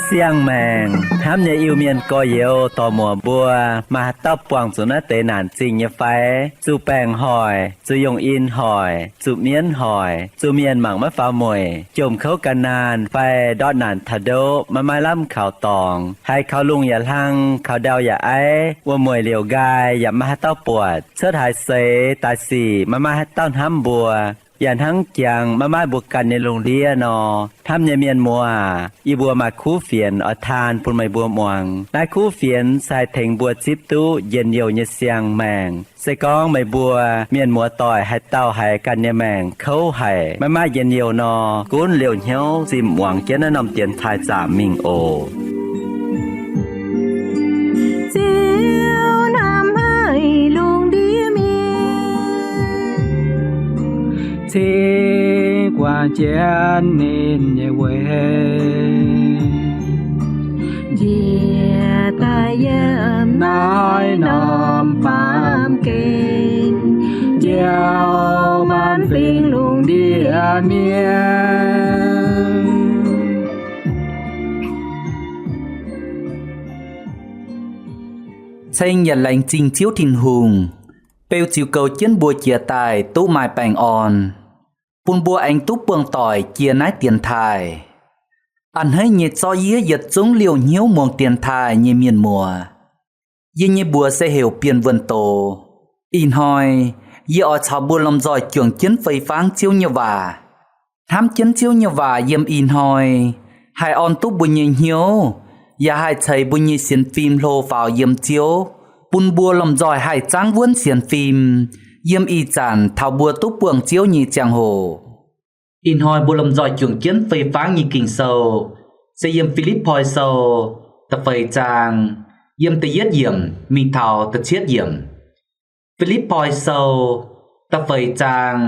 Siang-maengc hnamv nyei Iu-Mienh gorx-youz dorc-muoc mbuo, maaih haaix dauh buangh zuqc naaiv deix naanc zingh nyei fai? Zuqc baengc hoic, zuqc yongh in hoic, zuqc mienv hoic, zuqc mienh mangc maiv faaux mueic, jomc kouv gan naanh fai ndortv naanc taux ndoqv maiv maaih lamh kaux dorngx, haiz kaux lungh yaac hlang, kaux ndau yaac aiv, wuom-mueic liouc nqaai yaac maiv maaih haaix dauh buatc, cuotv haaix seix daaih sic maiv maaih haaix dauh hnamv mbuo, yaac hnangv jangx maiv maaih mbuo ganh nyei lungh ndiev nor, hnamv nyei mienh muoz aac, yie mbuo maaih kuv fienx oix taan bun meih mbuo muangx. Naaiv kuv fienx se haih tengx mbuo zipv duqv njien-youh nyei siang-maengc. Se gorngv meih mbuo mienh muoz-doic haaix dauh haiz ganh nyei maengc kouv haic, maiv maaih njien-youh nor, gunv liouh hnyouv zinh muangx jienv naaiv norm dienx taaih zaamc mingh oc. Ziouv hnamv haic lungh ndiev mienh, cingx guangc jienv ninh nyei weic, njiec daaih yiem naaiv norm baamh gen, njoux maanc fingx lungh ndiev mienh. Ceng yaac laengz zingh Ziouv Tin-Hungh, beu ziux goux jienv mbuo jiex daaih duqv maaih baengh orn, bun mbuo aengx duqv buangh doic jiex naaiv dienx taaih. A'hneiv nyei zorqv yie yietc zungv liouh hnyouv muangx dienx taaih nyei mienh muoz. Yie nyei mbuox se heuc Bienh Wuonh Doz. Ih hnoi yie oix caux mbuo lomh nzoih juangc jienv fei fangv Ziouv nyei waac. Hnamv jienv Ziouv nyei waac yiem ih hnoi haih orn duqv mbuo nyei hnyouv, yaac haih ceix mbuo nyei sienx fim hlo faaux yiem Ziouv, bun mbuo lomh nzoih haih zaangv wuonv sienx fim yiem ih zanc taux mbuo duqv buangh Ziouv nyei ziangh hoc. Ih hnoi mbuo lomh nzoih juangc jienv fei fangv nyei Ging-Sou se yiem Fi^lipv^poi Sou da'feix zaang, yiem da'yietv yiemc mingh taux da'cietv yiemc. Fi^lipv^poi Sou da'feix zaang,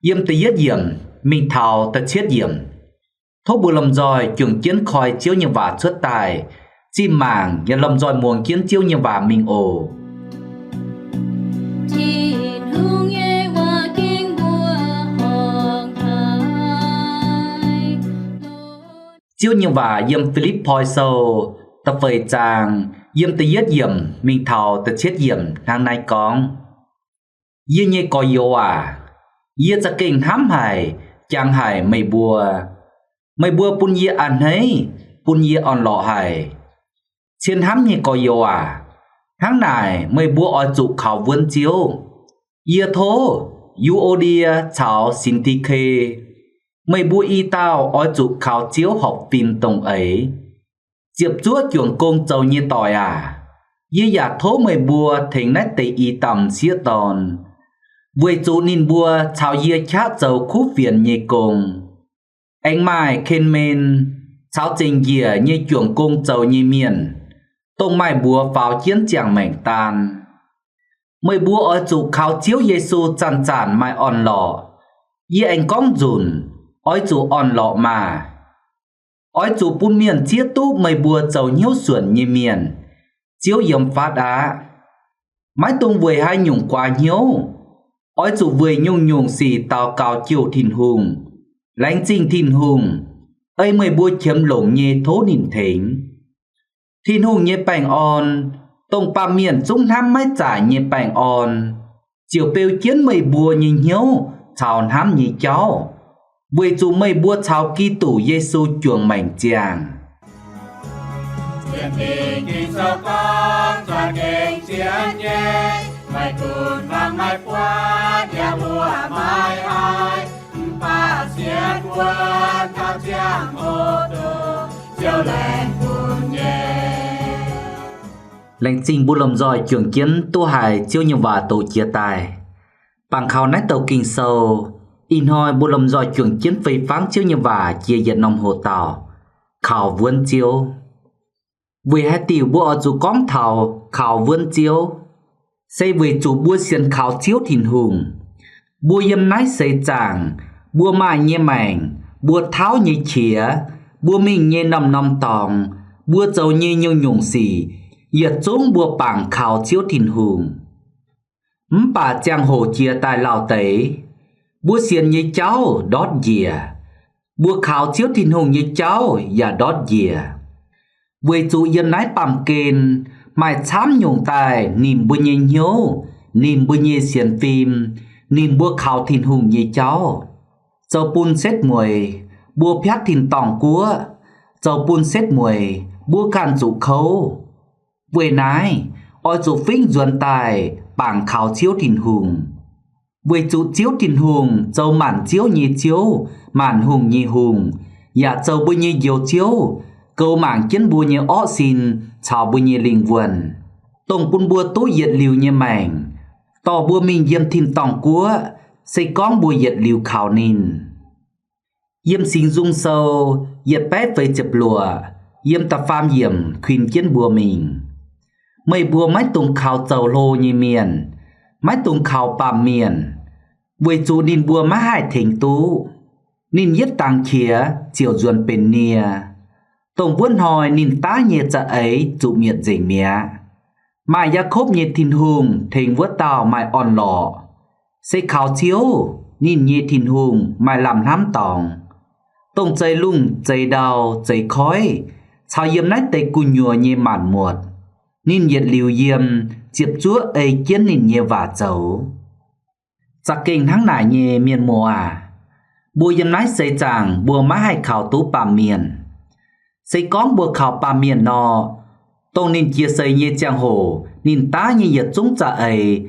yiem da'yietv yiemc mingh taux da'cietv yiemc. Tov mbuo lomh nzoih juangc jienv koi Ziouv nyei waac cuotv daaih, zinh mangc yaac lomh nzoih muangx jienv Ziouv nyei waac mingh oc. Tin-Hungh nyei waac gengh mbuo horngh haic. Ziouv nyei waac yiem Fi^lipv^poi Sou da'feix zaang, yiem da'yietv yiemc mingh taux da'cietv yiemc hnangv naaiv gorngv, Yie nyei gorx-youz aac, yie za'gengh hnamv haic, jangx haic meih mbuo. Meih mbuo bun yie a'hneiv, bun yie orn-lorqc haic. Cien hnamv nyei gorx-youz aac, hnangv naaic meih mbuo oix zuqc kaux wuonv Ziouv. Yie tov Yu^o^ndie caux Sin^ti^ke, meih mbuo i dauh oix zuqc kaux Ziouv horpc fim dongh eix. Ziepc zuoqv juangc gong zoux nyei doic aac, yie yaac tov meih mbuo tengx naaiv deix i dauh m'sieqv dorn, weic zuqc ninh mbuo caux yie qaqv zoux kuv fienx nyei gong. Aengx maaih Ken^men caux zengc njiec nyei juangc gong zoux nyei mienh, dongh maaih mbuox faaux jienv ziangh maengc daan. Meih mbuo oix zuqc kaux Ziouv Yesu zanc-zanc maaih orn-lorqc. Yie aengx gorngv nzunc, oix zuqc orn-lorqc maah! Oix zuqc bun mienh zieqv duqv meih mbuo zoux hnyouv suonc nyei mienh. Ziouv yiem fatv aqv. Maiv dungx weic haaix nyungc guaax hnyouv. Oix zuqc weic nyungc-nyungc sic daux gaux jouh Tin-Hungh, laengz zingh Tin-Hungh, ei meih mbuo qiemx longc nyei tov ninh tengx. Tin-Hungh nyei baengh orn, dongh baamh mienh zungv hnamv maiv zaaic nyei baengh orn, ziouc beu jienv meih mbuo nyei hnyouv caux hnamv nyei jauv, weic zuqc meih mbuo caux Giduc Yesu juangc maengc ziangh. Laengz zingh mbuo lomh nzoih juangc jienv duqv haiz Ziouv nyei waac doqc jiex daaih. Bangc kaux naaiv douc Ging-Sou, ih hnoi mbuo lomh nzoih juangc jienv fei fangv Ziouv nyei waac jiex yietc norm hoc dauh, kaux wuonv Ziouv. Weic haaix diuc mbuo oix zuqc gorngv taux kaux wuonv Ziouv? Se weic zuqc mbuo sienx kaux Ziouv Tin-Hungh. Mbuo yiem naaiv seix zaangc, mbuo maaih nyei maengc, mbuo tauv nyei qiex, Mbuo mingh nyei norm-norm dorngx, mbuo zoux nyei nyungc-nyungc sic, yietc zungv mbuo bangc kaux Ziouv Tin-Hungh. Mv baac ziangh hoc jiex daaih lauh deix, mbuo sienx nyei jauv ndortv njiec, mbuo kaux Ziouv Tin-Hungh nyei jauv yaac ndortv njiec. Weic zuqc yiem naaiv baamh gen maaih camv nyungc daaih nimc mbuo nyei hnyouv, nimc mbuo nyei sienx fim, nimc mbuo kaux Tin-Hungh nyei jauv, zoux bun setv mueiz, mbuo piatv tin-dorngh guoqv, zoux bun setv mueiz, mbuo ganh zuqc kouv. Weic naaiv, oix zuqc fingx nzuonx daaih bangc kaux Ziouv Tin-Hungh. Weic zuqc Ziouv Tin-Hungh zoux maanc ziouv nyei Ziouv, maanc hungh nyei Hungh, yaac zoux mbuo nyei Njoux Ziouv, goux mangc jienv mbuo nyei orqv sin caux mbuo nyei lingh wuonh, dongh bun mbuo duqv yietc liuz nyei maengc, dorh mbuo mingh yiem tin-dorngh guoqv, se gorngv mbuo yietc liuz kaux ninh. Yiem Singx Nzung Sou yietc baeqv feix ziepc luoqc, yiem da'faam yiemc kuinx jienv mbuo mingh, Meih mbuo maiv dungx kaux zoux hlo nyei mienh, maiv dungx kaux baamh mienh, weic zuqc ninh mbuo maiv haih tengx duqv. Ninh yietv dangx qiex ziouc nzuonx benx nie, dongh wuov hnoi ninh daav nyei za'eix zuqc mietc nzengc mi'aqv. Maaih Yaakopv nyei Tin-Hungh tengx wuov dauh maaih orn-lorqc, se kaux Ziouv, ninh nyei Tin-Hungh, maaih lamh hnamv dorngx, dongh zeix lungh zeix ndau zeix koiv caux yiem naaiv deix gu'nyuoz nyei maanc muotc. Ninh yietc liuz yiem, ziepc zuoqv ei jienv ninh nyei waac zoux. Za'gengh hnangv naaic nyei, mienh muoz aac, mbuo yiem naaiv seix zaangc mbuo maiv haih kaux duqv baamh mienh. Se gorngv mbuo kaux baamh mienh nor, dongh ninh jiex seix nyei ziangh hoc ninh daav nyei yietc zungv za'eix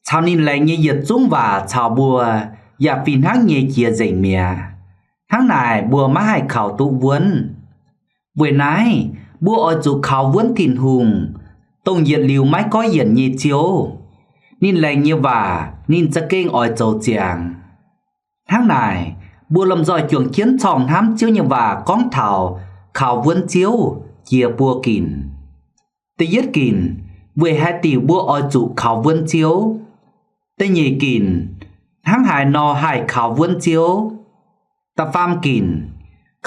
caux ninh laengz nyei yietc zungv waac caux mbuo yaac fih hnangv nyei jiex nzengc mi'aqv. Hnangv naaic mbuo maiv haih kaux duqv wuonv. Weic naaiv, mbuo oix zuqc kaux wuonv Tin-Hungh, dongh yietc liuz maiv goiv yienc nyei Ziouv. Ninh laengz nyei waac ninh za'gengh oix zoux ziangx. Hnangv naaic, mbuo lomh nzoih juangc jienv corngh hnamv Ziouv nyei waac gorngv taux kaux wuonv Ziouv jiex buo ginc. Da'yietv ginc, weic haaix diuc mbuo oix zuqc kaux wuonv Ziouv? Da'nyeic ginc, hnangv haaix nor haih kaux wuonv Ziouv? Da'faam ginc,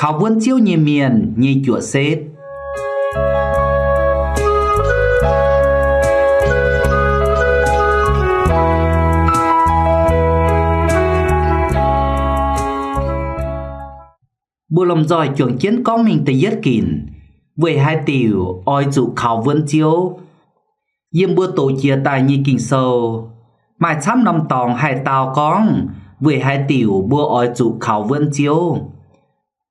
kaux wuonv Ziouv nyei mienh nyei juoqc setv. Mbuo lomh nzoih juangc jienv gorngv mingh da'yietv ginc, weic haaix diuc oix zuqc kaux wuonv Ziouv. Yiem mbuo doqc jiex daaih nyei Ging-Sou, maaih camv norm dorngx haih dau gorngv weic haaix diuc mbuo oix zuqc kaux wuonv Ziouv.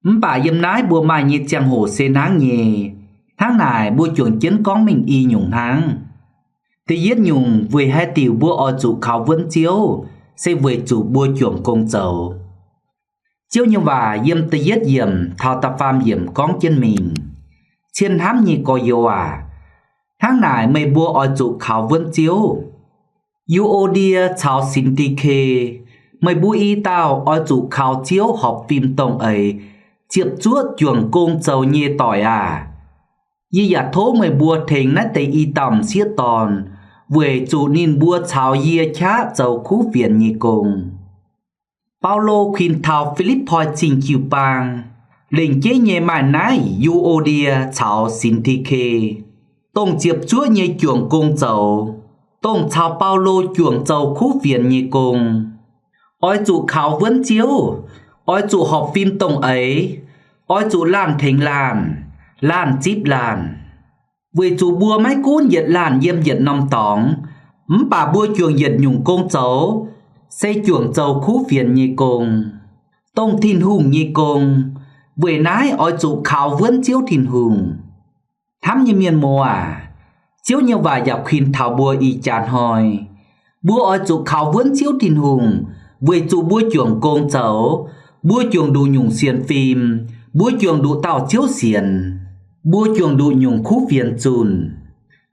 Mv baac yiem naaiv mbuo maaih nyei ziangh hoc se nangv nyei. Hnangv naaic mbuo juangc jienv gorngv mingh i nyungc hnangv. Da'yietv nyungc weic haaix diuc mbuo oix zuqc kaux wuonv Ziouv, se weic zuqc mbuo juangc gong zoux. Ziouv nyei waac yiem da'yietv yiemc taux da'faam yiemc gorngv jienv mingh, Cien hnamv nyei gorx-youz aac, hnangv naaic meih mbuo oix zuqc kaux wuonv Ziouv. Yu^o^ndie caux Sin^ti^ke, meih mbuo i dauh oix zuqc kaux Ziouv horpc fim dongh eix ziepc zuoqv juangc gong zoux nyei doic aah! Yie yaac tov meih mbuo tengx naaiv deix i dauh m'sieqv dorn, weic zuqc ninh mbuo caux yie qaqv zoux kuv fienx nyei gong. Baulo kuinx taux Fi^lipv^poi Zingh jiu-baang, lengc jeiv nyei maaih naaiv Yu^o^ndie caux Sin^ti^ke, dongh ziepc zuoqv nyei juangc gong zoux, dongh caux Baulo juangc zoux kuv fienx nyei gong. Oix zuqc kaux wuonv Ziouv, oix zuqc horpc fim dongh eix, oix zuqc laanh tengx laanh, laanh zipv laanh. Weic zuqc mbuo maiv gunv yietc laanh yiem yietc norm dorngx, mv baac mbuo juangc yietc nyungc gong zoux, se juangc zoux kuv fienx nyei gong, dongh Tin-Hungh nyei gong. Weic naaiv oix zuqc kaux wuonv Ziouv Tin-Hungh. Hnamv nyei mienh muoz aac, Ziouv nyei waac yaac kuinx taux mbuo ih jaax hnoi, mbuo oix zuqc kaux wuonv Ziouv Tin-Hungh, weic zuqc mbuo juangc gong zoux, mbuo juangc nduqc nyungc sienx fim, mbuo juangc nduqc dauh Ziouv sienx, mbuo juangc nduqc nyungc kuv fienx zunh.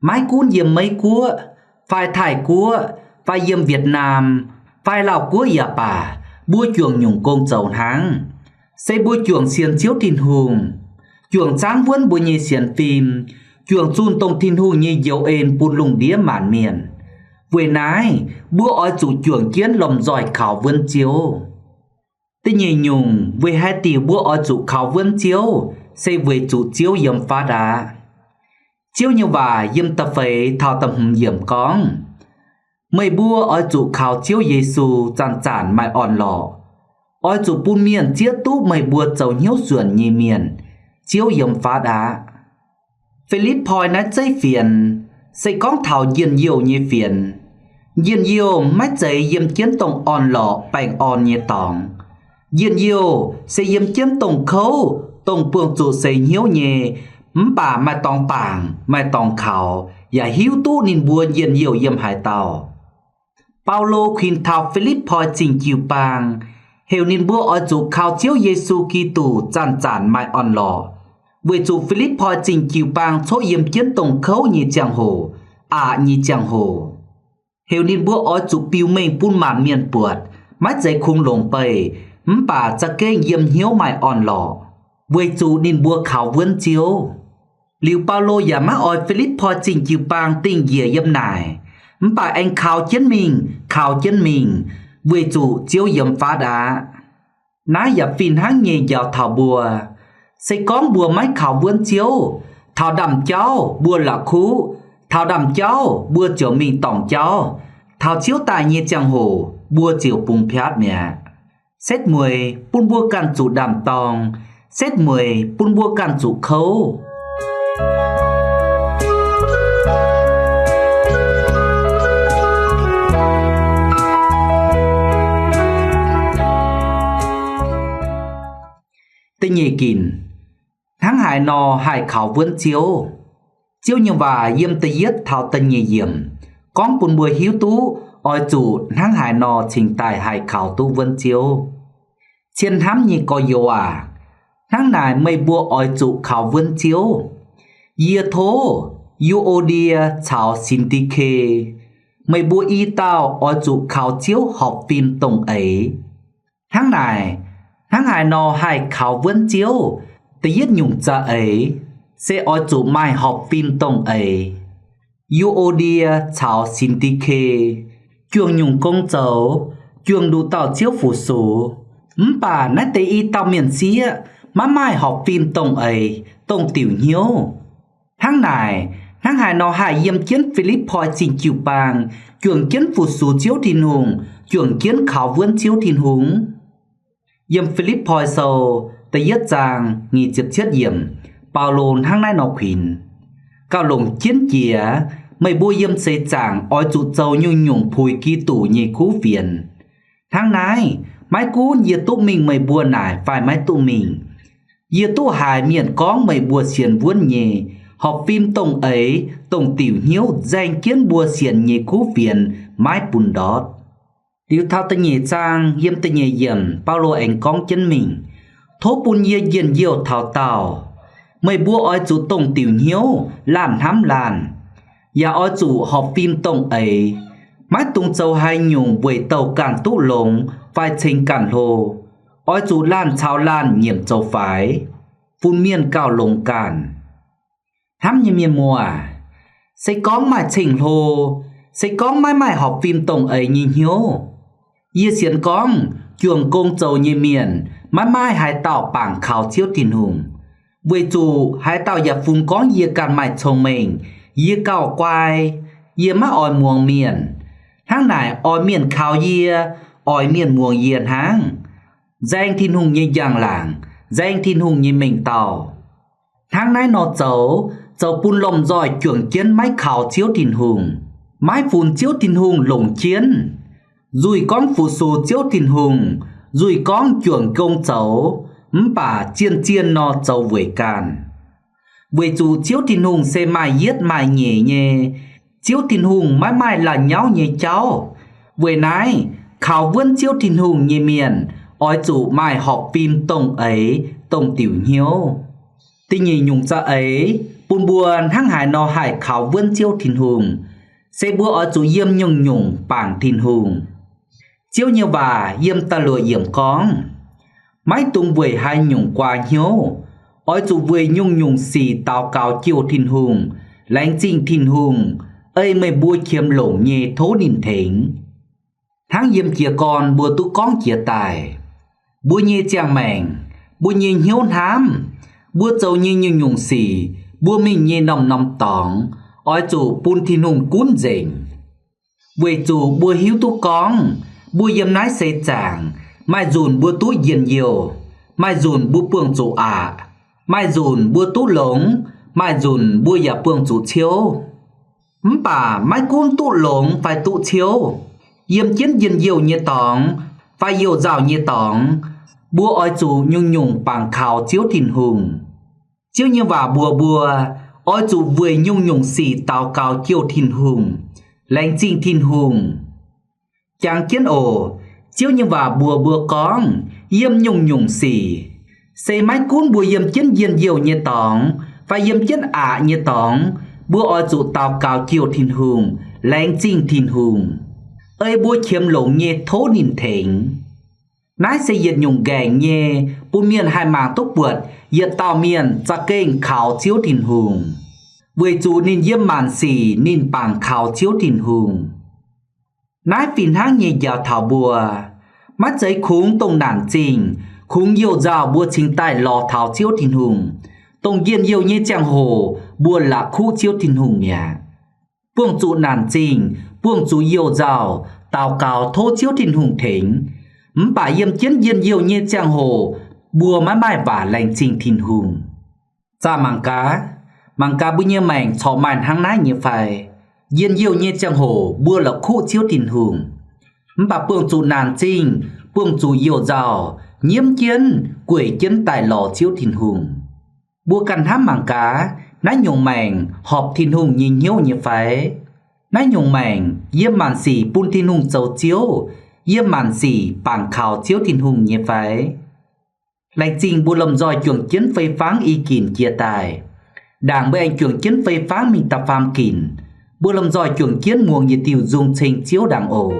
Maiv gunv yiem Meiv Guoqv, fai Taiv Guoqv, fai yiem Việt Nam, fai Lauv Guoqv yaac baac, mbuo juangc nyungc gong zoux hnangv. Se mbuo juangc sienx Ziouv Tin-Hungh, juangc zaangv wuonv mbuo nyei sienx fim, juangc zunh dongh Tin-Hungh nyei njoux en bun lungh ndiev maanc mienh. Weic naaiv, mbuo oix zuqc juangc jienv lomh nzoih kaux wuonv Ziouv. Da'nyeic nyungc, weic haaix diuc mbuo oix zuqc kaux wuonv Ziouv, se weic zuqc Ziouv yiem fatv aqv. Ziouv nyei waac yiem da'feix taux da'hmz yiemc gorngv, meih mbuo oix zuqc kaux Ziouv Yesu zanc-zanc maaih orn-lorqc. Oix zuqc bun mienh zieqv duqv meih mbuo zoux hnyouv suonc nyei mienh, Ziouv yiem fatv aqv. Fi^lipv^poi naaiv zeiv fienx se gorngv taux njien-youh nyei fienx. Njien-youh maiv zeiz yiem jienv dongh orn-lorqc baengh orn nyei dorngx. Njien-youh se yiem jienv dongh kouv, dongh buangh zuqc seix hnyouv nyei, mv baac maaih dorngx bangc, maaih dorngx kaux, yaac hiuv duqv ninh mbuo njien-youh yiem haaix dauh. Baulo kuinx taux Fi^lipv^poi Zingh Jiu-Baang, heuc ninh mbuo oix zuqc kaux Ziouv Yesu Giduc zanc-zanc maaih orn-lorqc, weic zuqc Fi^lipv^poi Zingh Jiu-Baang coqv yiem jienv dongh kouv nyei ziangh hoc, aqc nyei ziangh hoc. Heuc ninh mbuo oix zuqc biux mengh bun maanc mienh buatc, maiv zeiz kungx longc beih, mv baac za'gengh yiem hnyouv maaih orn-lorqc, weic zuqc ninh mbuo kaux wuonv Ziouv. Liuz Baulo yaac maiv oix Fi^lipv^poi Zingh Jiu-Baang dingh njiec yiem naaic, mv baac aengx kaux jienv mingh, kaux jienv mingh, weic zuqc Ziouv yiem fatv aqv. Naaiv yaac fih hnangv nyei njaaux taux mbuo. Se gorngv mbuo maiv kaux wuonv Ziouv, taux ndaamv-jauv mbuo la'kuqv, taux ndaamv-jauv mbuo ziouc mingh dorngc jauv, taux Ziouv daaih nyei ziangh hoc mbuo ziouc bungx piatv mi'aqv. Setv mueiz bun mbuo ganh zuqc ndaamv-dorng. Setv mueiz bun mbuo ganh zuqc kouv. Da'nyeic ginc, hnangv haaix nor haih kaux wuonv Ziouv? Ziouv nyei waac yiem da'yietv taux da'nyeic yiemc gorngv bun mbuo hiuv duqv oix zuqc hnangv haaix nor cingx daaih haih kaux duqv wuonv Ziouv. Cien hnamv nyei gorx-youz aac, hnangv naaic meih mbuo oix zuqc kaux wuonv Ziouv. Yie tov Yu^o^ndie caux Sin^ndi^ke, meih mbuo i dauh oix zuqc kaux Ziouv horpc fim dongh eix. Hnangv naaic, hnangv haaix nor haih kaux wuonv Ziouv? Da'yietv nyungc za'eix se oix zuqc maaih horpc fim dongh eix. Yu^o^ndie caux Sin^ndi^ke juangc nyungc gong zoux, juangc nduqc dauh Ziouv fu-sux, mv baac naaiv deix i dauh mienh sieqv maiv maaih horpc fim dongh eix, dongh diuc hnyouv. Hnangv naaic, hnangv haaix nor haih yiem jienv Fi^lipv^poi Zingh Jiu-Baang juangc jienv fu-sux Ziouv Tin-Hungh, juangc jienv kaux wuonv Ziouv Tin-Hungh? Yiem Fi^lipv^poi Sou da'yietv zaang nyic ziepc cietv yiemc, Baulo hnangv naaiv nor kuinx, gauh longc jienv jiex, meih mbuo yiem seix zaangc oix zuqc zoux nyungc-nyungc puix Giduc nyei kuv fienx. Hnangv naaiv, maiv gunv yie duqv mingh meih mbuo naaic fai maiv duqv mingh, yie duqv haiz mienh gorngv meih mbuo sienx wuonv nyei, horpc fim dongh eix, dongh diuc hnyouv nzaeng jienv mbuo sienx nyei kuv fienx maiv bun ndortv. Liuz taux da'nyeic zaang yiem da'nyeic yiemc, Baulo aengx gorngv jienv mingh, tov bun yie njien-youh taux daauh. Meih mbuo oix zuqc dongh diuc hnyouv laanh hnamv laanh, yaac oix zuqc horpc fim dongh eix, maiv dungx zoux haaix nyungc weic douh ganh duqv longx fai ceng ganh hlo. Oix zuqc laanh caux laanh nyiemc zoux faix, funx mienh gauh longx ganh. Hnamv nyei mienh muoz, se gorngv maaih ceng-hlo, se gorngv maiv maaih horpc fim dongh eix nyei hnyouv, yie sienx gorngv juangc gong zoux nyei mienh maiv maaih haaix dauh bangc kaux Ziouv Tin-Hungh, weic zuqc haaix dauh yaac fungx gorngv yie ganh maaih cong-mengh, yie gauh guai, yie maiv oix muangx mienh. Hnangv naaic oix mienh kaux yie, oix mienh muangx yie hnangv. Nzaeng Tin-Hungh nyei njang-laangc, nzaeng Tin-Hungh nyei mengh dauh. Hnangv naaiv nor zoux, zoux bun lomh nzoih juangc jienv maiv kaux Ziouv Tin-Hungh, maiv funx Ziouv Tin-Hungh longc jienv. Nzuih gorngv fu-sux Ziouv Tin-Hungh, nzuih gorngv juangc gong zoux, mv baac zien-zien nor zoux weic ganh. Weic zuqc Ziouv Tin-Hungh se maaih yietv maaih nyeic nyei. Ziouv Tin-Hungh maiv maaih laanh nyauv nyei jauv. Weic naaiv, kaux wuonv Ziouv Tin-Hungh nyei mienh oix zuqc maaih horpc fim dongh eix, dongh diuc hnyouv. Da'nyeic nyungc za'eix bun mbuo hnangv haaix nor haih kaux wuonv Ziouv Tin-Hungh, se mbuo oix zuqc yiem nyungc-nyungc bangc Tin-Hungh. Ziouv nyei waac yiem da'luoqc yiemc gorngv, maiv dungx weic haaix nyungc guaax hnyouv. Oix zuqc weic nyungc-nyungc sic daux gaux jouh Tin-Hungh, laengz zingh Tin-Hungh, ei meih mbuo qiemx longc nyei tov ninh tengx. Hnangv yiem jiez gorn mbuo duqv gorngv jiez daaih, mbuo nyei ziangh maengc, mbuo nyei hnyouv hnamv, Mbuo zoux nyei nyungc-nyungc sic, mbuo mingh nyei norm-norm dorngx, oix zuqc bun Tin-Hungh gunv nzengc. Weic zuqc mbuo hiuv duqv gorngv mbuo yiem naaiv seix zaangc, maaih nzunc mbuo duqv njien-youh, maaih nzunc mbuo buangh zuqc aqc, maaih nzunc mbuo duqv longx, maaih nzunc mbuo yaac buangh zuqc ciouv. Mv baac maiv gunv duqv longx fai duqv ciouv, yiem jienv njien-youh nyei dorngx fai youh nzauh nyei dorngx, mbuo oix zuqc nyungc-nyungc bangc kaux Ziouv Tin-Hungh. Ziouv nyei waac mbuox mbuo, oix zuqc weic nyungc-nyungc sic daux gaux jouh Tin-Hungh, laengz zingh Tin-Hungh. Jangx jienv oc. Ziouv nyei waac mbuox mbuo gorngv, yiem nyungc-nyungc sic, se maiv gunv mbuo yiem jienv njien-youh nyei dorngx fai yiem jienv aqc nyei dorngx, mbuo oix zuqc daux gaux jouh Tin-Hungh, laengz zingh Tin-Hungh, ei mbuo qiemx longx nyei tov ninh tengx. Naaiv se yietc nyungc nqaengc nyei, bun mienh haih mangc duqv buatc yietc dauh mienh za'gengh kaux Ziouv Tin-Hungh, weic zuqc ninh yiem maanc sic ninh bangc kaux Ziouv Tin-Hungh. Naaiv fih hnangv nyei njaaux taux mbuo, maiv zeiz kungx dongh naanc zingh, kungx youh nzauh mbuo cingx daaih lorz taux Ziouv Tin-Hungh. Dongh njien-youh nyei ziangh hoc mbuo la'kuqv Ziouv Tin-Hungh mi'aqv. Buangh zuqc naanc zingh, buangh zuqc youh nzauh, daux gaux tov Ziouv Tin-Hungh tengx. Mv baac yiem jienv njien-youh nyei ziangh hoc mbuo maiv maaih waac laengz zingh Tin-Hungh. Zaah mangc gaax, mangc gaax mbuo nyei maengc corc maaih hnangv naaiv nyei fai? Njien-youh nyei ziangh hoc mbuo la'kuqv Ziouv Tin-Hungh. Mv baac buangh zuqc naanc zingh, buangh zuqc youh nzauh, nyiemv jienv, gueic jienv daaih lorz Ziouv Tin-Hungh. Mbuo ganh hnamv mangc gaax, naaiv nyungc maengc horpc Tin-Hungh nyei hnyouv nyei fai? Naaiv nyungc maengc yiem maanc sic bun Tin-Hungh zoux Ziouv, yiem maanc sic bangc kaux Ziouv Tin-Hungh nyei fai? Laengz zingh mbuo lomh nzoih juangc jienv fei-fangv i ginc jiex daaih. Ndaangc mbuo aengx juangc jienv fei-fangv mingh da'faam ginc. Mbuo lomh nzoih juangc jienv muangx yietc diuh nzung ceng Ziouv ndaangc oc.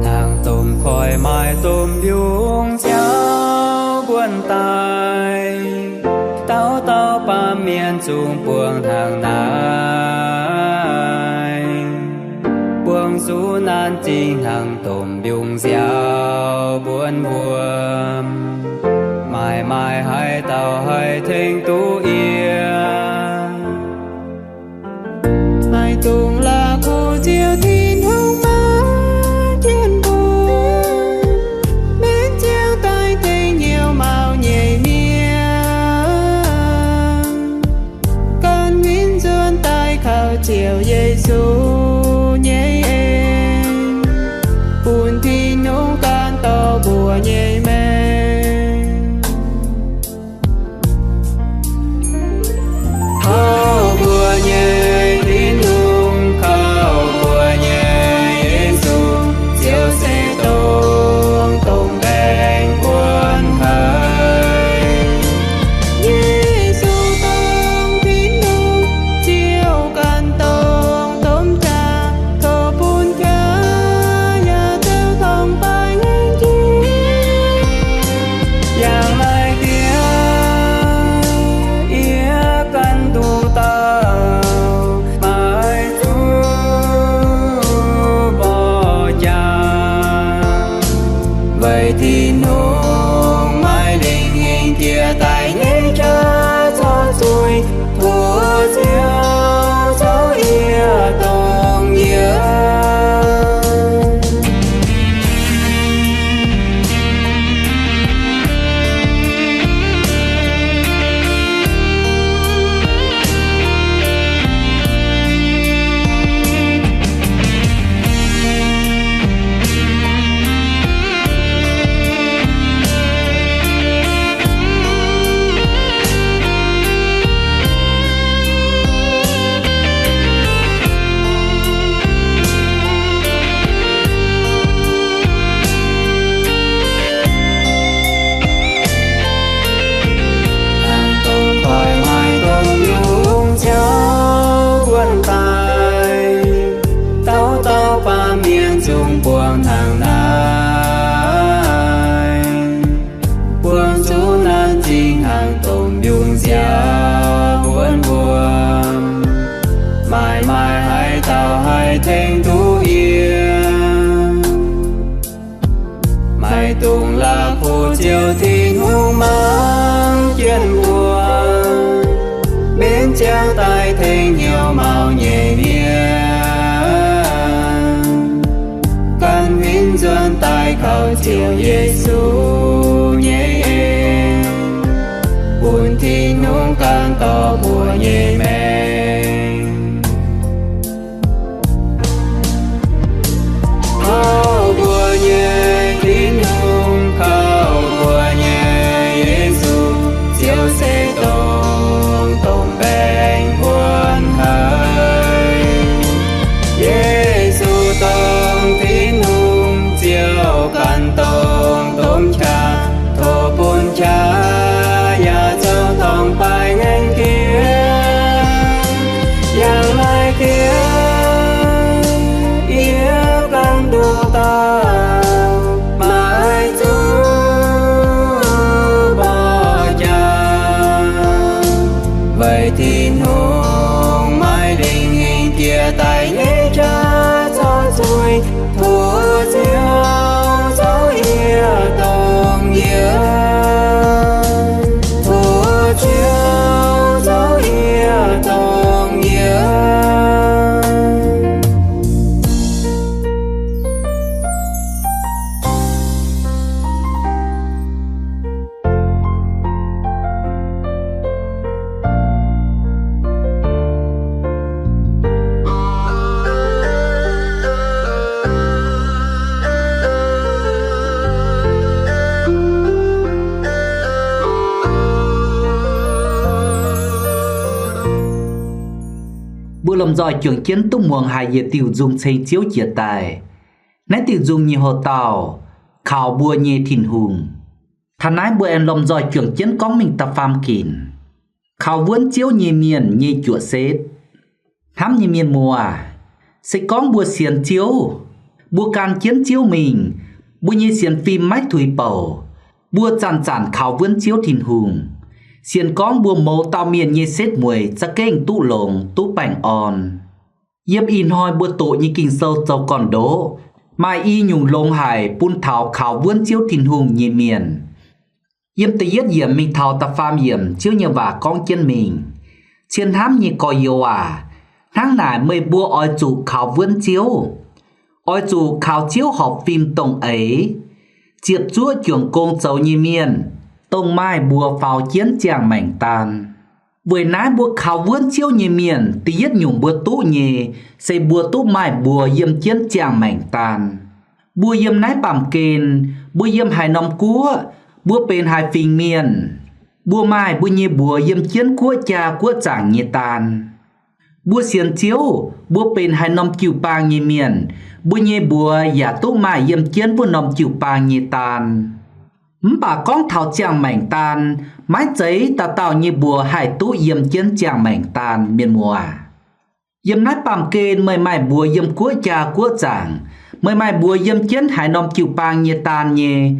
Hnangv domh koiv maaih domh mbiungc nziaaux buonv daaih, dauh dauh baamh mienh zungv buangh hnangv naaiv. Buangh zuqc naanc zingh hnangv domh mbiungc nziaaux buonv wuom, maaih maaih haaix dauh haih tengx duqv yie? Maaih dungx la'kuqv Ziouv Tin-Hungh maiv jienv mbuo, mbenc Ziouv daaih tengx hnyouv mauv nyei mienh, gan huin nzuonx daaih kaux Ziouv Yesu nyei en, bun Tin-Hungh gan dorh mbuo nyei maengc. Kaux mbuo nyei Tin-Hungh, kaux mbuo nyei Yesu, Ziouv se dongh domh baengh buonv haic. Yesu dongh Tin-Hungh Ziouv, ganh dongh domh jaax, tov bun jaax yaac zoux dorngc baaix nyei jiex. Yangh laih diex yie ganh nduqc dauh, maiv zuqc mborqv jaax, weic Tin-Hungh maiv lingh hingh jiex daaih nyei jauv corc zuiz, tov Ziouv caux yie dongh yiem. Ziouv Tin-Hungh mangc jienv mbuo, mbenc ziangx daaih tengx hnyouv maux nyei mienh, gan huin nzuonx daaih kaux Ziouv Yesu nyei en, bun Tin-Hungh gan dorh mbuo nyei maengc. Kaux mbuo nyei Tin-Hungh, kaux mbuo nyei Yesu, Ziouv se dongh domh baengh wuonh haic. Yesu dongh Tin-Hungh Ziouv, ganh dongh domh qaqv, tov bun qaqv yaac zoux dorngh baengh ngaengc diex, yangh lai diex, yie ganh nduqc dauh maiv zuqc mborqv jaax, weic Tin-Hungh maiv lingh hingh jiex daaih nyei qaqv corc zuiz. Tov Ziouv zoux yie dongh yie, tov Ziouv zoux yie dongh yie. Mbuo lomh nzoih juangc jienv duqv muangx haic yietc diuh nzung ceng Ziouv jiex daaih. Naaiv diuh nzung nyei hoc-dauh, Kaux Mbuo Nyei Tin-Hungh. Taux naaiv mbuo aengx lomh nzoih juangc jienv gorngv mingh da'faam ginc. Kaux wuonv Ziouv nyei mienh nyei juoqc setv. Hnamv nyei mienh muoz, se gorngv mbuo sienx Ziouv, mbuo gan jienv Ziouv mingh, mbuo nyei sienx fim maiv tuix bouc, mbuo zanc-zanc kaux wuonv Ziouv Tin-Hungh, sienx gorngv mbuo mouz dauh mienh nyei setv mueiz za'gengh duqv longx duqv baengh orn. Yiem ih hnoi mbuo doqc nyei Ging-Sou zoux gorn-ndoqv maaih i nyungc longx haic bun taux kaux wuonv Ziouv Tin-Hungh nyei mienh. Yiem da'yietv yiemc mingh taux da'faam yiemc Ziouv nyei waac gorngv jienv mingh, Cien hnamv nyei gorx-youz aac, hnangv naaic meih mbuo oix zuqc kaux wuonv Ziouv, oix zuqc kaux Ziouv horpc fim dongh eix, ziepc zuoqv juangc gong zoux nyei mienh, dongh maaih mbuox faaux jienv ziangh maengc daan. Weic naaiv mbuo kaux wuonv Ziouv nyei mienh da'yietv nyungc mbuo duqv nyei se mbuo duqv maaih mbuox yiem jienv ziangh maengc daan. Mbuo yiem naaiv baamh gen, mbuo yiem haaix norm guoqv, mbuo benx haaix fingx mienh, mbuo maaih mbuo nyei mbuox yiem jienv guoqv jaa guoqv zaangc nyei daan. Mbuo sienx Ziouv, mbuo benx haaix norm jiu-baang nyei mienh, mbuo nyei mbuox yaac duqv maaih yiem jienv wuov norm jiu-baang nyei daan. Mv baac gorngv taux ziangh maengc daan, maiv zeiz dauh dauh nyei mbuox haih duqv yiem jienv ziangh maengc daan, mienh muoz. Yiem naaiv baamh gen meih maaih mbuox yiem guoqv jaa guoqv zaangc, meih maaih mbuox yiem jienv haaix norm jiu-baang nyei daan nyei,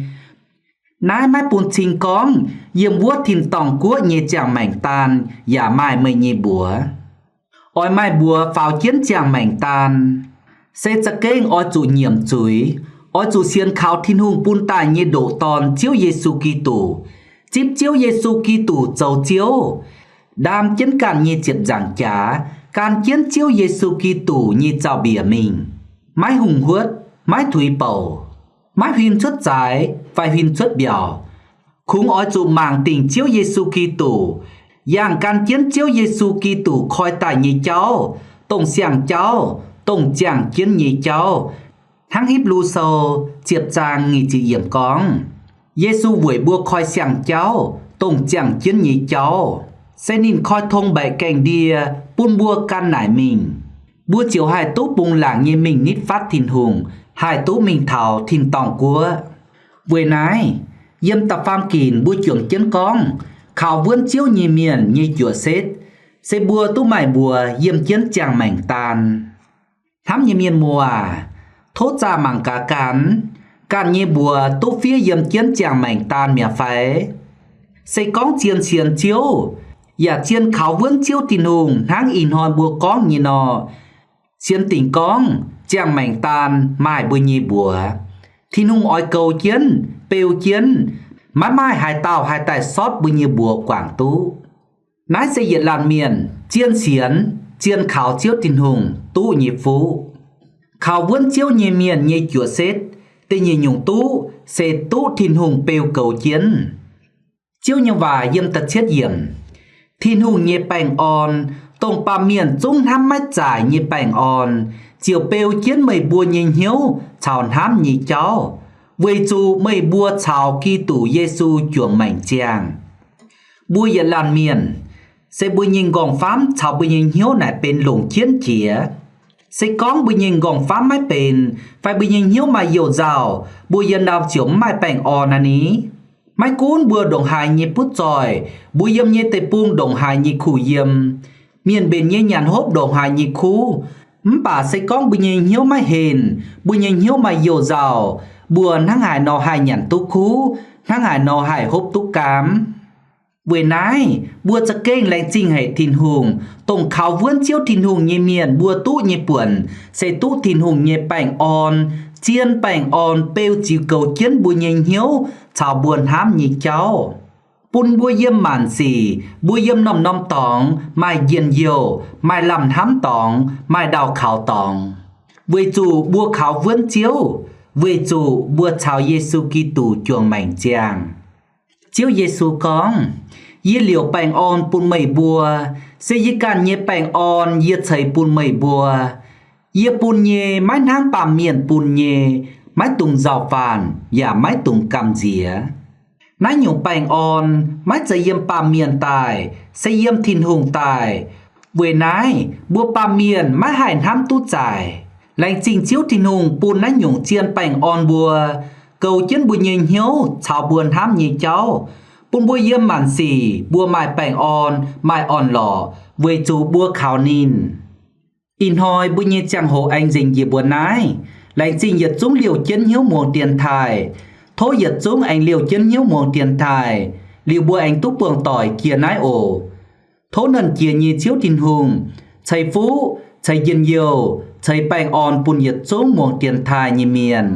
naaiv maiv bun cing gorngv yiem wuov tin-dorngh guoqv nyei ziangh maengc daan yaac maaih meih nyei mbuox. Oix maaih mbuox faaux jienv ziangh maengc daan, se za'gengh oix zuqc nyiemc zuiz, oix zuqc sienx kaux Tin-Hungh bun daaih nyei ndoqc Dorn, Ziouv Yesu Giduc, zipv Ziouv Yesu Giduc zoux Ziouv, ndaam jienv ganh nyei ziepc nzaangc jaax, gan jienv Ziouv Yesu Giduc nyei zaux-mbiec mingh, maiv hungh huotv, maiv tuix bouc, maiv huin cuotv zaaix fai huin cuotv mbiaauc. Kungx oix zuqc mangc dingc Ziouv Yesu Giduc, yangh gan jienv Ziouv Yesu Giduc koi daaih nyei jauv, dongh siang-jauv, dongh ziangh jienv nyei jauv. Hnangv Hipv^lu Sou ziepc zaang nyic ziepc yiemc gorngv, Yesu weic mbuo koi siang-jauv, dongh ziangh jienv nyei jauv, se ninh koi tong mbaeqc gaengh ndie bun mbuo gan naaic mingh. Mbuo ziouc haih duqv bungx laangc nyei mingh nitv fatv Tin-Hungh, haih duqv mingh taux tin-dorngh guoqv. Weic naaiv, yiem da'faam ginc mbuo juangc jienv gorngv, kaux wuonv Ziouv nyei mienh nyei juoqc setv, se mbuo duqv maaih mbuox yiem jienv ziangh maengc daan. Hnamv nyei mienh muoz, tov zaah mangc gaax ganh, ganh nyei mbuox duqv fiev yiem jienv ziangh maengc daan mi'aqv fai? Se gorngv zien sienx Ziouv, yaac zien kaux wuonv Ziouv Tin-Hungh hnangv ih hnoi mbuo gorngv nyei nor, sienx dingc gorngv ziangh maengc daan maaih mbuo nyei mbuox. Tin-Hungh oix goux jienv, beu jienv, Maiv maaih haaix dauh haih daaih sortv mbuo nyei mbuox guangc duqv. Naaiv se yietc laanh mienh zien sienx, zien kaux Ziouv Tin-Hungh duqv nyei fuqv. Kaux wuonv Ziouv nyei mienh nyei juoz setv, da'nyeic nyungc duqv se duqv Tin-Hungh beu goux jienv. Ziouv nyei waac yiem da'cietv yiemc, Tin-Hungh nyei baengh orn, dongh baamh mienh zungv hnamv maiv zaaic nyei baengh orn, ziouc beu jienv meih mbuo nyei hnyouv caux hnamv nyei jauv, weic zuqc meih mbuo caux Giduc Yesu juangc maengc ziangh. Mbuo yietc laanh mienh, se mbuo nyei nqorngv-famv caux mbuo nyei hnyouv naaic benx longc jienv jiex. Se gorngv mbuo nyei nqorngv-famv maiv benx, fai mbuo nyei hnyouv maaih youh nzauh, mbuo yiem ndau ziouc mv maaih baengh orn aqv ni. Maiv gunv mbuo ndongc haaix nyei butv zoih, mbuo yiem nyei deic-bung ndongc haaix nyei kuh yiem, mienh mbenc nyei nyanc hopv ndongc haaix nyei kuv, mv baac se gorngv mbuo nyei hnyouv maiv henc, mbuo nyei hnyouv maaih youh nzauh, mbuo hnangv haaix nor haih nyanc duqv kuv, hnangv haaix nor haih hopv duqv gaam? Weic naaiv mbuo za'gengh laengz zingh haic Tin-Hungh, dongh kaux wuonv Ziouv Tin-Hungh nyei mienh mbuo duqv nyei buonc se duqv Tin-Hungh nyei baengh orn, zien baengh orn beu ziux goux jienv mbuo nyei hnyouv caux mbuo hnamv nyei jauv, bun mbuo yiem maanc sic, mbuo yiem norm-norm dorngx maaih njien-youh, maaih lamh hnamv dorngx, maaih ndau kaux dorngx, weic zuqc mbuo kaux wuonv Ziouv, weic zuqc mbuo caux Yesu Giduc juangc maengc ziangh. Ziouv Yesu gorngv, Yie liouc baengh orn bun meih mbuo. Se yie ganh nyei baengh orn yie ceix bun meih mbuo. Yie bun nyei maiv hnangv baamh mienh bun nyei, maiv dungx nzauh faanh yaac maiv dungx gamh nziex. Naaiv nyungc baengh orn maiv zeiz yiem baamh mienh daaih, se yiem Tin-Hungh daaih. Weic naaiv mbuo baamh mienh maiv haih hnamv duqv zaaic. Laengz zingh Ziouv Tin-Hungh bun naaiv nyungc zien baengh orn mbuo, goux jienv mbuo nyei hnyouv caux mbuo hnamv nyei jauv, bun mbuo yiem maanc sic mbuo maaih baengh orn, maaih orn-lorqc, weic zuqc mbuo kaux ninh. Ih hnoi mbuo nyei ziangh hoc aengx nzengc njiec mbuo naaiv. Laengz zingh yietc zungv liouh jienv hnyouv muangx dienx taaih. Tov yietc zungv aengx liouh jienv hnyouv muangx dienx taaih, liuz mbuo aengx duqv buangh doic jiex naaiv oc. Tov Nernh Jiex nyei Ziouv Tin-Hungh ceix fuqv, ceix njien-youh, ceix baengh orn bun yietc zungv muangx dienx taaih nyei mienh.